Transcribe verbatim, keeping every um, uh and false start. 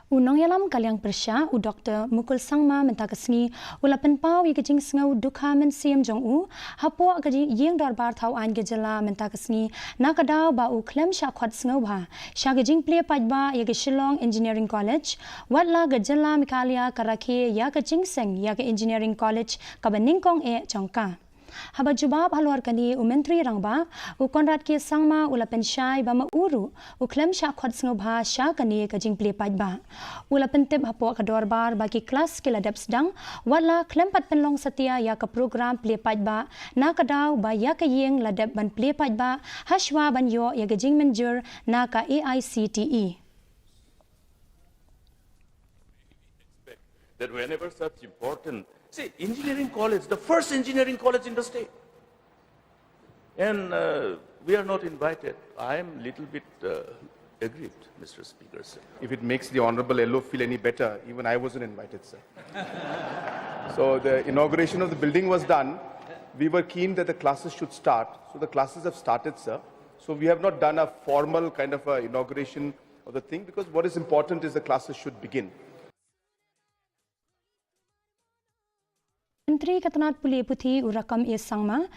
U nongïalam ka liang pyrshah, u Doktor Mukul Sangma, mynta ka sngi u la pynpaw ïa ka jingsngew dukha mynsiem jong u hapoh ka jing- ïing dorbar thaw aiñ ka jylla mynta ka sngi, na ka daw ba u khlem shah khot sngewbha sha ka jingplie paidbah ïa ka Shillong Engineering College, wat la ka jylla Meghalaya ka rakhe ïa ka jingseng ïa ka Engineering College kaba nyngkong eh jong ka. Haba jubab halor kane, u Myntri Rangbah, u Conrad K Sangma, u la pynshai ba ma u ruh u khlem shah khot sngewbha sha kane ka jingplie paidbah. U la pyntip hapoh ka dorbar ba ki klas ki la dep sdang, wat la khlem pat pynlong satia ïa ka program plie paidbah, na ka daw ba ïa ka ïing la dep ban plie paidbah hashwa ban ïoh ïa ka jingmynjur na ka A I C T E. That whenever such important, see, engineering college, the first engineering college in the state, and uh, we are not invited. I am little bit uh, aggrieved, Mister Speaker, sir. If it makes the Honorable L O feel any better, even I wasn't invited, sir. So the inauguration of the building was done. We were keen that the classes should start. So the classes have started, sir. So we have not done a formal kind of a inauguration of the thing, because what is important is the classes should begin. Myntri ka tnad pule puthi, u Rakkam A Sangma,